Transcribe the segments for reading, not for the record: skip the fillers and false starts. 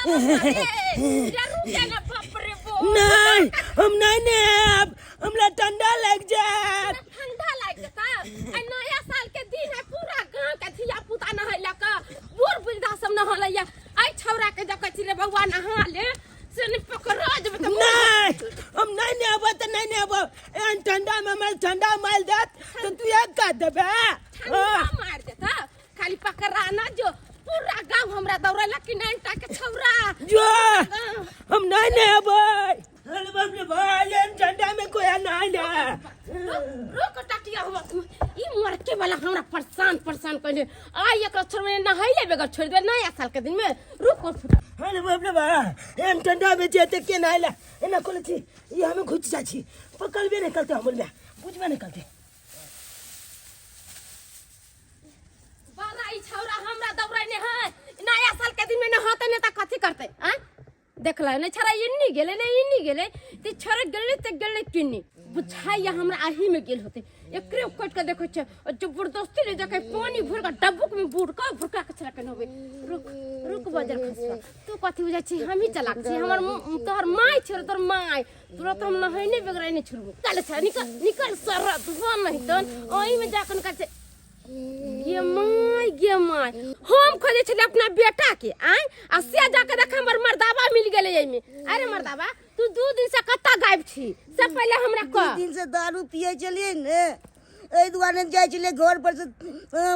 रे रुके ना बाप रे बो नहीं हम नहीं नहायब हमरा ठंडा लग जायत ठंडा लागि जेता आ नया साल के दिन है पूरा गांव के धिया पुता नहैलक बूढ़ वृद्धा सब नहलैया ऐ छौरा के जब कहै छी रे बौआ नहा ले से नहि पकड़ा जेबै तऽ नहीं हम नहीं नहाबो तऽ नहीं नहाबो एहन ठंडा में हमरा ठंडा मारि देत तऽ तू एक कह देबे ठंडा मार देता खाली पकड़ा ना जो पूरा गांव हमरा दौड़ेला कि नहीं टा के छौरा जो हम नहीं नहाबै अरे बाप रे भाई एहन ठंडा में कोई नहाय ले रुक रुक टटिया हुआ तू ई मरके वाला हमरा परेशान परेशान कइले आइ एकरा छोड़बे नहैले बगैर छोड़ देबे नया साल के दिन में रुक और फुट अरे बाप रे बा एहन ठंडा में जे ते के नहाय ले एना कोले छी ई हमें घुस जाइ छी पकड़बे नहीं करते हमर में बुझबे नहीं करते बड़ा ई छौरा हमरा दौड़ैने है नया साल के दिन में नहाते ने त कथी करते आँ देखल नहीं छौरा इन्नी गेलै नहीं इन्नी गेलै ते छौरा गेलै ते गेलै किन्नी बुझाइया हमरा आही में गेल होते एकरे कट के देखै छै और जबरदस्ती ले जाके पानी भर के डब्बुक में बुड़ के भुरका के छड़ा के नहबे रुक रुक बजर खसवा तू कथी बुझै छी हमही चलाक छी हमर तोहर माय छौ तोहर माय तुरंत हम नहैने बगैर नहीं छोड़बो चल छा निकल निकल सर तू नहीं तन ओही में जाके उनका से गे my गे my हम खोजे छले अपना बेटा के आय आ से जाके देख हमर मर्दाबा मिल गेलै एहिमे अरे मर्दाबा तू 2 दिन से कत्ता गायब छी से पहिले हमरा कह। 2 दिन से दारू पिए छलियै ने, एहि दुआरे जाइ छलियै घर पर से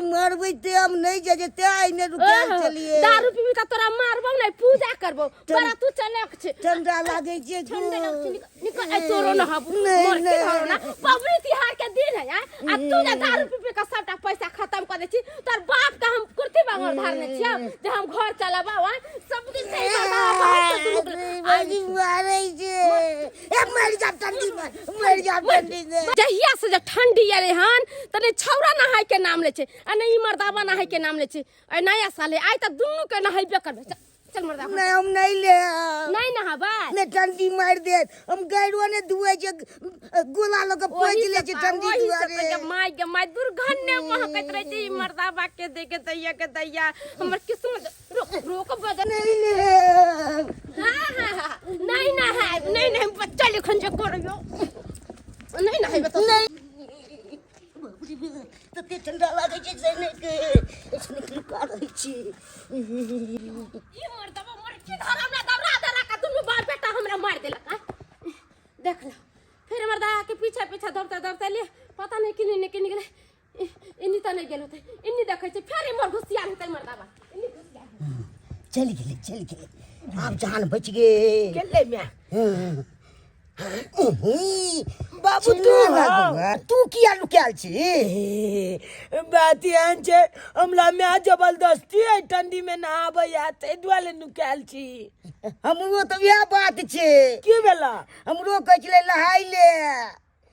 मरबै ते हम नहि जाइ छै, तें एहिमे रुकल ओहो, छलियै। दारू पीबी तऽ तोरा मारबौ नहि, पूजा करबौ। बड़ा तू चलक छै। ठंडा लागै छै। ठंडा लागै छै। निकल निकल, आइ तोरो नहाबू। नहि, मर के नहि। धरो ना पबनी तिहार के दिन है आइ, आ तू जे दारू पी पी के सबटा पैसा खत्म कर दै छी। तोर बाप के हम कुर्ती बांगर धारने छियौ जे हम घर चलाबौ। आइ सब दिन से ई मर्दाबा बाहर से दुनू के- आइ बड़ी मारै छै ए, मर जा ठंडी में, मर जा ठंडी में। जहिया से जे ठंडी एलै हन तऽ ने छौड़ा नहाय के नाम लै छै आ ने ई मर्दाबा नहाय के नाम लै छै। आइ नया साल है, आइ तऽ दुनू के नहेबे करबै। चल चल मर्दाबा। नहीं, हम नहीं ले। नहीं नहाबै? ने ठंडी मार देत, हम गैरो ने धुए छै, गोला लऽ के पोछि लै छै ठंडी ओही से दुआरे। तऽ माय गे माय, दुर्घटने महकैत रहै छै ई मर्दाबा के देखे दैया के दैया हमर किस्मत। रोक रोक बदल। नहीं ले। हाँ हाँ हाँ, नहीं नहायब, नहीं नहीं, बच्चा लिखन जे करैयो नहीं नहायब तऽ नहीं, तते ठंडा लागै छै से नहि के एखने लुका रहै छी। ई मर्दबा मर की धर हमरा दौड़ा दौड़ा के दुनू बाप बेटा हमरा मार देलक। आँय? देख लो, फिर मर्दा के पीछे पीछे दौड़ते दौड़ते ले पता नहीं किन्नी ने किन्नी गेलै। इन्नी तऽ नहि गेल होतै, इन्नी देखै छै, फेर इम्हर घुसियाल हेतै मर्दाबा, इन्नी घुसियाल। चलि गेलै, चलि गेलै, आब जान बचि गेल। गेलै माय। बाबू तू हौ। तू किया लुकायल छी? बात एहन छै, हमरा माय जबरदस्ती एहि ठंडी में नहाबैया, ताहि दुआरे नुकायल छी। हमरो तऽ वएह बात छै। की भेला? हमरो कहै छलै नहाय ले।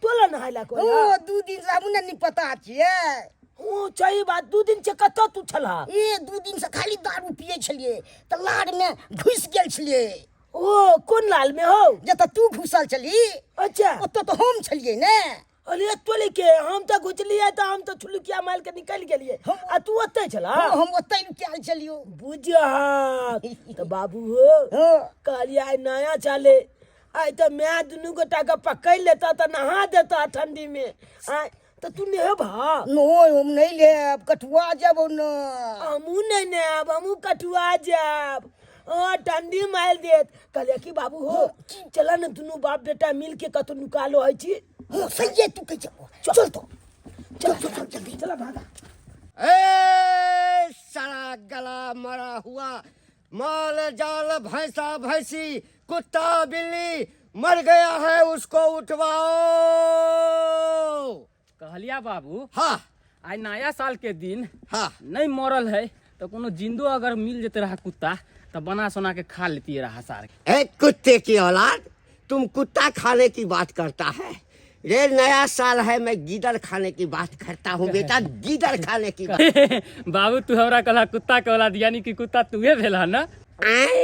तोला नहाय ला कोई? ओ 2 दिन से हमहूँ ने पता छियै। ओ सही बात, 2 दिन से कतऽ तू छलहा? ए, 2 दिन से खाली दारू पियै छलियै तऽ लारमे घुसि गेल छलियै। ओ कोन लाल में हो? जतऽ तू घुसल छली। ओतऽ तऽ हम छलियै ने। अरे तोले के हम तऽ घुसलियै तऽ हम तऽ छुलुकिया मारि के निकलि गेलियै आ तू ओतै छला। हम ओतै लुकायल छलियौ। बुझह तऽ बाबू हो। कहलियै आइ नया चाले, आइ तऽ माय दुनू गोटा के पकड़ि लेता तऽ नहा देता ठंडी में। आइ तऽ तू नेहबा? नहि, हम नहि लेब, कठुआ जेबौ ने। हमहूँ नहि नहायब, हमहूँ कठुआ जायब। हाँ, ठंडी मारि देत। कहलियै कि बाबू हो, चल ने दुनू बाप बेटा मिल के कतौ नुका लो होइ छी। हँ, सहिए तू कहै छौ, चल तो, चल चल चल जल्दी। चल भागा। ए सारा गला मरा हुआ माल जाल, भैंसा भैंसी, कुत्ता बिल्ली मर गया है, उसको उठवाओ। कहलिया बाबू। हाँ। आइ नया साल के दिन नहीं मरल है तो कोनो जिंदो अगर मिल जेते रहा कुत्ता तो बना सोना के खा लेती रहा सार। ए कुत्ते की औलाद, तुम कुत्ता खाने की बात करता है रे? नया साल है, मैं गीदड़ खाने की बात करता हूँ बेटा, गीदड़ खाने की बात। बाबू, तू हमरा कहला कुत्ता के औलाद, यानी कि कुत्ता तुहे भेल है ना? आए,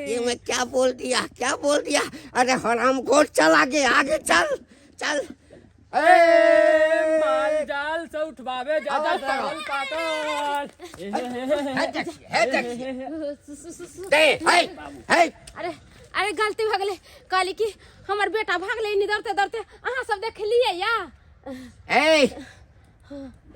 ये मैं क्या बोल दिया, क्या बोल दिया? अरे हराम खोर, चल आगे आगे, चल चल। ए माल जाल से उठबावे जाता पागल पागल। ए, हे, हे, हे, हे। हे देखिए, हे देखिए। सु- सु- सु- दे, हे, हे। अरे अरे, गलती भऽ गेलै। कहली कि हमर बेटा भागलै एनी दौड़ते दौड़ते, अहाँ सब देखलियै या? ए,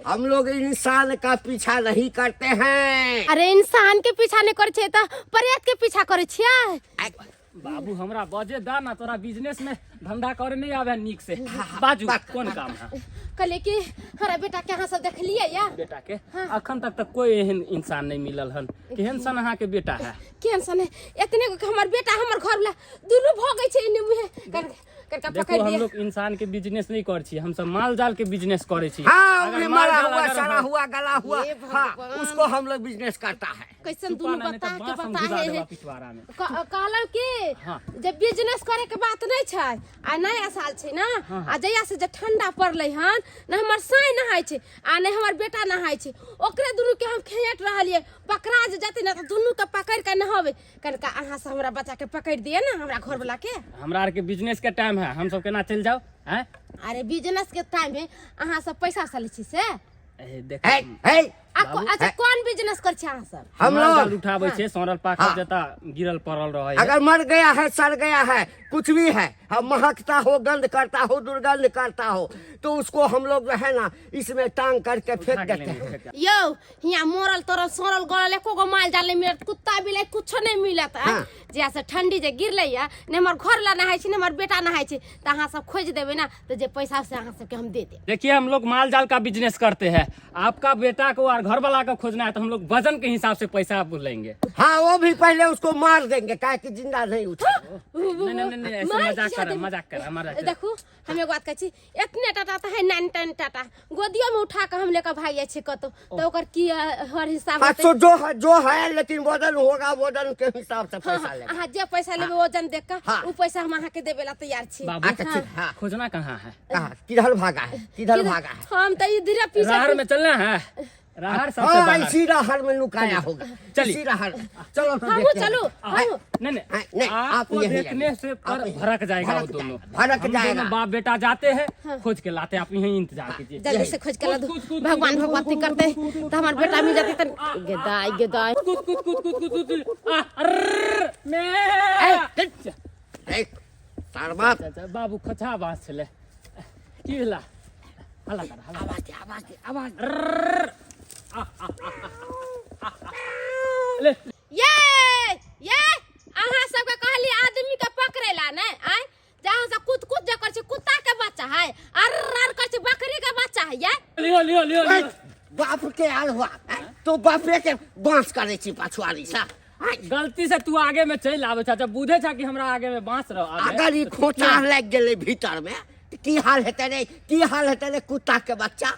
हम लोग इंसान का पीछा नहीं करते हैं। अरे, इंसान के पीछा नहि करै छियै तऽ प्रेत के पीछा करै छियै? बाबू, हमरा बजे दा ना, तोरा बिजनेस में धंधा करे नहीं आवे नीक से। बाजू, कोन काम है? कहलियै कि हमरा बेटा के अहाँ सब देखलियै या? बेटा के अखन तक तक कोई एहन इंसान नहीं मिलल हन। केहन सन अहाँ के बेटा है? केहन सन है? एतने गो के हमर बेटा, हमर घर वाला दुनू भगै छै एने मुहे कर करके। देखो, पकड़ हम दिए। लोग इंसान के बिजनेस नहीं कर छी, हम सब माल जाल के बिजनेस करे छी। हाँ, अगर वो भी माल मरा जाल हुआ, अगर सड़ा हुआ, गला हुआ, हाँ, उसको हम लोग बिजनेस करता है। कैसन चुपा दुनू ना, नहीं बता तो के बांस हम बता घुसा हे देबा हे। पिछवाड़ा में। कहलहुँ कि जे बिजनेस करे के बात नहीं छै, आ नया साल छै ना, आ जहिया से जे ठंडा पड़लै हन ने, हमर साई नहाय छै आ ने हमर बेटा नहाय छै। ओकरे दुनू के हम खेट रहलियै, पकड़ा जे जेतै ने तऽ दुनू के पकड़ के नहाबै। कनिका अहाँ से हमरा बच्चा के पकड़ दिअ ने, हमरा घर वाला के। हमरा आर के बिजनेस के टाइम है, हम सब केना चलि जाओ हैं? अरे, बिजनेस के टाइम में अहाँ सब पैसा से लै छी से? ए, देख। हे, हे। अच्छा, कोन बिजनेस करै छी अहाँ सब? हम माल जाल लोग उठाबै छै, सड़ल पाकल जता गिरल पड़ल रहै है। अगर मर गया है, सड़ गया है, कुछ भी है, हम महकता हो, गंध करता हो, दुर्गंध करता हो, तो उसको हम लोग जो है ना इसमें टांग करके फेंक उठा के देते लेने हैं। फेंक। यौ, हियाँ मरल तरल सड़ल गड़ल एको गो माल जाल नहि मिलत, कुत्ता बिलाइ कुछो नहि मिलत। जहिया से ठंडी जे गिरलै या ने, हमर घर ला नहाय छै ने हमर बेटा नहाय छै, तऽ अहाँ सब खोजि देबै ने तऽ जे पैसा से अहाँ सबके हम दे देब। देखिए, हम लोग माल जाल का बिजनेस करते हैं। आपका बेटा को और घर वाला को खोजना है तो हम लोग वजन के हिसाब से पैसा लेंगे। हाँ, वो भी पहले उसको मार देंगे, काहे कि जिंदा नहीं उठे। नहीं नहीं नहीं, नहीं, ऐसे मार मजाक खिया कर देबै। मजाक कर हमारा। देखू, हम एगो बात कहै छी, एतने टाटा तऽ है, नाइन टेन टाटा गोदियो में उठा के हम लेके भागि जाइ छी कतौ, तऽ ओकर की हर हिसाब हाँ होतै? तो जो है, जो है, लेकिन वजन होगा, वजन के हिसाब से पैसा लेंगे। अहाँ जे पैसा लेबै वजन देख कऽ, ओ पैसा हम अहाँके देबै ला तैयार छी। बाबू, अच्छा, ठीक, हाँ। खोजना कहाँ है? कहाँ, किधर भागा है, किधर भागा है? हम तऽ इधरे पीछे। राहर में चलना है, राहर सबसे हाँ, बाहर। इसी राहर में लुकाया होगा। चलिए। इसी राहर, चलो तो हमहूँ देखते हैं। चलू, हमहूँ। नहीं हाँ, नहीं, नहीं, आप आपको यहीं देखने रहिए। से पर आप यहीं। भड़क जाएगा वो भड़क दोनों। जाएगा, भड़क हम जाएगा। दोनों बाप बेटा जाते हैं, खोज के लाते हैं, आप यहीं इंतजार कीजिए। जल्दी से खोज के ला दू। कूद, कूद, भगवान भगवती करते तऽ हमर बेटा मिल जेतै तऽ गेदाय गेदाय। कूद कूद कूद कूद कूद कूद, आ, अर्र, मैं ए, तार बाप। चाचा, बाबू, खोछा बाँस छलै, की भेला? हल्ला कर, हल्ला। आवाज दे, आवाज दे, आवाज। ले। ये ये अहाँ सबके कहली आदमी के पकड़े ला ने, आय जे अहाँ सब कूद कूद जे करै छी, कुत्ता के बच्चा है, अर अर करै छी, बकरी के बच्चा है ये। लियो लियो लियो ए, लियो। बाप के आल हुआ तो बापे के बांस करे छी पछुआरी सा। आय, गलती से तू आगे में चलि आबै छा, जब बुझे छा कि हमरा आगे में बांस रह आगे, अगर ई खोचा लागि गेलै भीतर में तऽ की हाल हेतै रे, की हाल हेतै रे कुत्ता के बच्चा?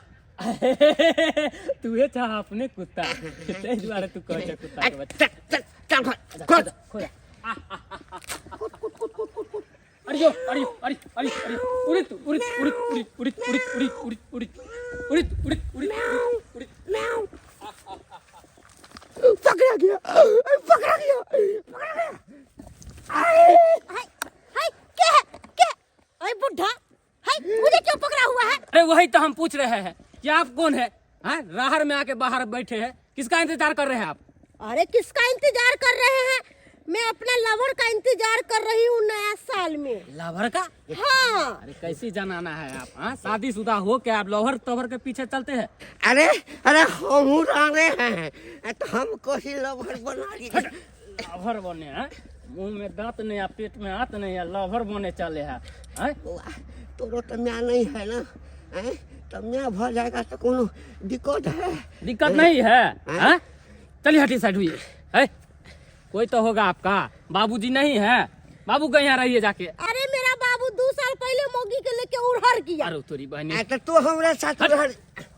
तूहे छा अपने कुत्ता, ताहि दुआरे तू कहै छा कुत्ता के बच्चा। चल चल चल घर, खोज। खोज। अरे यो, अरे अरे अरे अरे, उड़ित उड़ित उड़ित उड़ित उड़ित उड़ित उड़ित उड़ित उड़ित उड़ित उड़ित उड़ित उड़ित। पकड़ा गया, पकड़ा गया, पकड़ा गया। हाय हाय, क्या है, क्या? अरे बुढ़ा, हाय, मुझे क्यों पकड़ा हुआ है? अरे, वही तो हम पूछ रहे हैं कि आप कौन है? हाँ, राहर में आके बाहर बैठे हैं, किसका इंतजार कर रहे हैं आप? अरे, किसका इंतजार कर रहे हैं? मैं अपना लवर का इंतजार कर रही हूँ नया साल में। लवर का? हाँ। अरे, कैसी जनाना है आप? हाँ, शादीशुदा हो के आप लवर तवर के पीछे चलते हैं? अरे अरे, हमहूँ रहे हैं तो हमको ही लवर बना लीजिए। लवर बने हैं, मुंह में दांत नहीं है, पेट में हाथ नहीं है, लवर बने चले हैं, हैं? बौआ, तोरो तो म्या नहीं है ना? हैं, तो म्या भ जाएगा तो कोनो दिक्कत है? दिक्कत नहीं है। हैं? चलिए, हटी, साइड हुई है। कोई तो होगा आपका, बाबूजी नहीं है? बाबू कहीं यहाँ रहिए जाके। अरे, मेरा बाबू 2 साल पहले मोगी के लेके उड़हर गया। अरे तोरी बहनी। आ, तो तू हमरा साथ रह।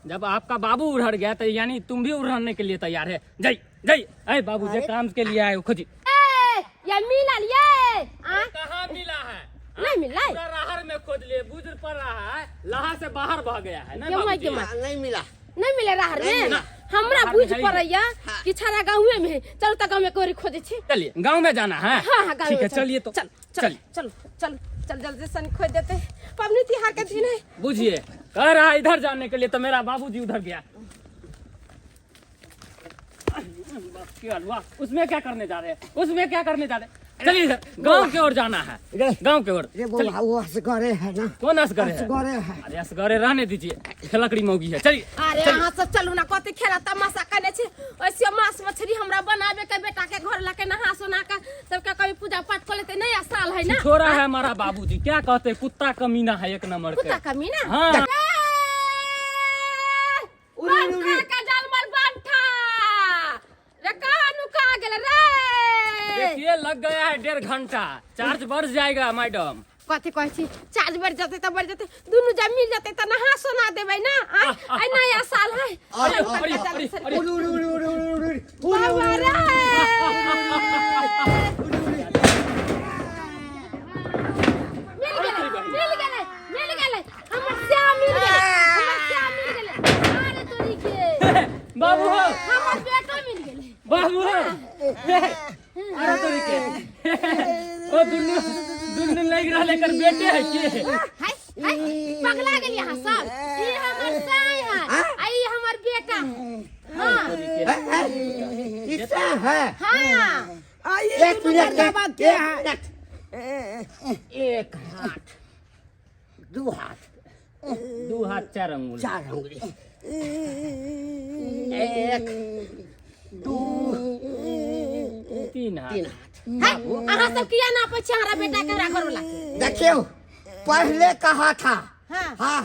जब आपका बाबू उड़हर गया तो यानी तुम भी उड़हरने के लिए तैयार है। जय जय, अरे बाबू, जे काम के लिए आए हो, खोजी। ए ये मिलल ये आ? कहाँ मिला है? नहीं मिललै? पूरा राहर में खोज लिए, बुझ पड़ रहा है लाहा से बाहर भाग गया है ना। क्यों? बाबूजी? क्यों? नहीं मिला। नहीं मिले राहर में? ना। हमरा राहर में बुझ है ही। पड़ैया कि छाड़ा गाँवे में है। चलो तऽ गाँव में कोरी खोजै छी। चलिए, गांव में जाना है। हाँ हाँ, गाँव ठीक में। है, चलिए तो। चल चल। चलिए। चल चल चल जल्दी से खोज देते पबनी तिहार के दिन है। बुझिए कह रहा है इधर जाने के लिए तो मेरा बाबूजी उधर गया। बाप की हलवा, उसमें क्या करने जा रहे हैं, उसमें क्या करने जा रहे हैं? चलिए इधर गांव की ओर जाना है, रे। गांव की ओर। रे बौआ, वो असगरे है ना। कौन असगरे है? असगरे है। अरे असगरे रहने दीजिए, लकड़ी मौगी है। चलिए। अरे अहाँ सब चलू ना, कथी खेला तमाशा करने छी। ऐसे मांस मछली हमरा बनाबे के बेटा के घर लाके नहा सोना के सबके कभी पूजा पाठ कर लेते। नया साल है ना। छोरा है हमारा बाबूजी, क्या कहते हैं, कुत्ता कमीना है एक नंबर के। कुत्ता कमीना। हाँ। बंठा का जानवर बंठा रे, कहाँ नुका गेल रे? देखिए लग गया है 1.5 घंटा, चार्ज बढ़ जाएगा मैडम। कथी कहै छी, चार्ज बढ़ जेतै तऽ बढ़ जेतै, दुनू जब मिल जेतै तऽ नहा सोना देबै ना। आइ आइ नया साल है। अरे, अरे, अरे, अरे। उड़ू, उड़ू, उड़ू, उड़ू, उड़ू, उड़ू। बाबा रे, मिल गेलै, मिल गेलै, मिल गेलै, हमर श्याम मिल गेलै, हमर श्याम मिल गेलै। अरे तोरी के बाबू हो, हमर बेटो मिल गेलै। बाबू हो। अरे तोरी के ओ दुन्नू दुन्नू लग रहा लेकर बेटे है के? हाय हाय, पगला गेली अहाँ सब। ई हमर साई है आ ई हमर बेटा है। हाँ। है, है, किसका है? हाँ। आइए। एक मिनट, मर्दाबा एक के है? मिनट। एक हाथ, दो हाथ, 2 हाथ 4 अंगुल। 4 अंगुली, एक, दो, 3 हाथ। 3 हाथ। हाय, अहाँ सब किया नापै छी हमरा बेटा के, हमरा घरवाला के? देखियो, पहले कहा था हाँ। हाँ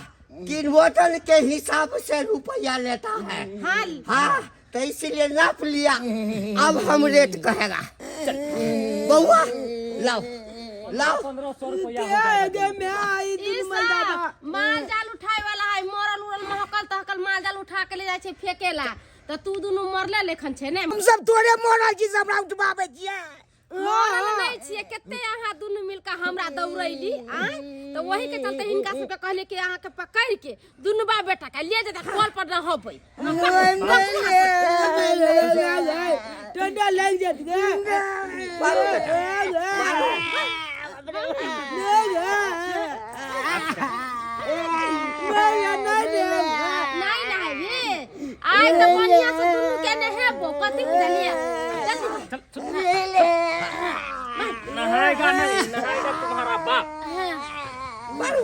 कि वजन के हिसाब से रुपया लेता है। हाँ। हाँ, तो इसीलिए नाप लिया। अब हम रेट कहेगा। बउआ लाओ लाओ। 1500 रुपया हो क्या है जाएगा। गे मैं आई ई दुनू सब मर्दाबा माल जाल उठाए वाला है, मरल उरल महकल तहकल माल जाल उठा के ले जाइ छै फेके ला। तऽ तू दुनू मरले लेखन छै ने? हम सब तोरे मरल छी से हमरा उठबाबै छियै। मरल नहि छियै। कते अहाँ दुनू मिल के हमरा दौड़ैली आय, तऽ वही के चलते हिनका सबके कहलियै कि अहाँके पकड़ के दुनू बाप बेटा के ले जेतै, कल पर न होबै। ठंडा लग जात गे। मारो बेटा, मारो। नहीं नहेबी आइ तऽ बढ़िया से दुनू के नहेबो। कथी बुझलियै? जल्दी। चल चल, नहाएगा नहीं, नहाएगा तुम्हारा बाप। हाँ, मारो,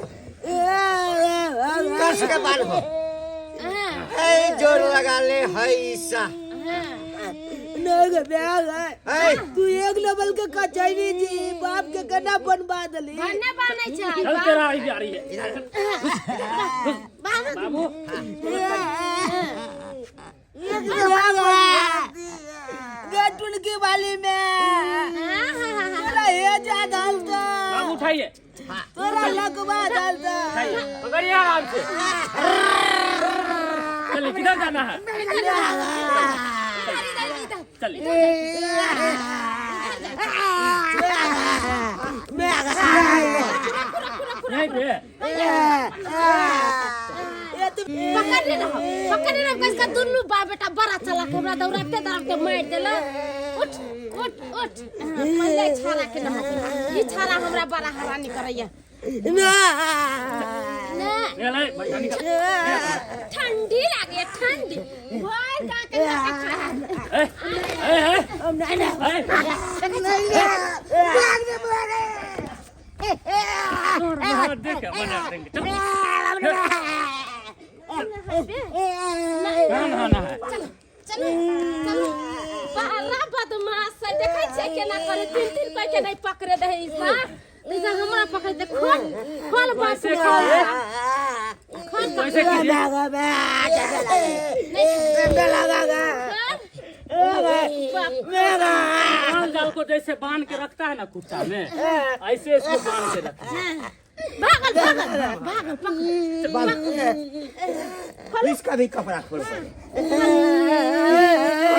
कस के बांधो। हाँ, है जोर लगा ले है ईसा। हाँ। नहीं गे ब्याह है। है। तू एक लेवल के कचैनी जी बाप के कना बनवा दली। भन्ने बनै छै। चल, तेरा आई जा रही है। इधर। बाबू। बाबू। गे टुनकी वाली में हाँ, हाँ, हाँ, हाँ। तोरा हे जा डालता। बाबू उठाइए। तोरा लगवा डालता। उठाइए, पकड़िए आराम से। चलिए, किधर जाना है? इधर इधर इधर। चलिए। यहीं पे। पकड़ने रहो, पकड़ने रहो। कसका दुन्नू बाप बेटा बड़ा चला के हमरा दौड़ाते दौड़ाते मारि देला। उठ उठ उठ। हाँ, पहिले छाड़ा के नहा दे। ई छाड़ा हमरा बड़ा हरानी करैया ना। ले ले, बैठा, निकल। ठंडी लागे, ठंडी भर का के ए ए ए ए। और देख बना देंगे। चल, कहाँ नहाना है? चलो चलो चलो। बड़ा बदमाश है, देखै छियै केना करे। तीन तीन कोई के नहीं पकड़े दे ईसा, जैसे हमरा पकड़े दे। खोल खोल बात। कैसे कीजिए? खोल। कैसे कीजिए? माल जाल को जैसे बांध के रखता है ना कुत्ता में, ऐसे इसको बांध के रखता है। भागल भागल भागल, पकड़। इसका भी कपड़ा खोल।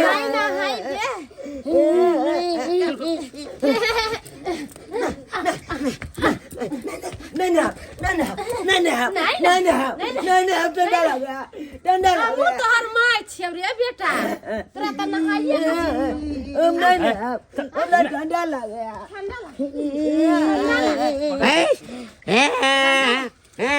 हाय ना हाय बे। नहीं नहीं नहीं नहीं नहीं नहीं, ठंडा लगा, ठंडा हमहूँ लगा। तोहर माय छियौ रे बेटा। बेटा, तोरा तऽ नहाइए के छौ। हम नहीं नहायब, हमरा ठंडा लागे। ठंडा लागे। ए, ए, ए,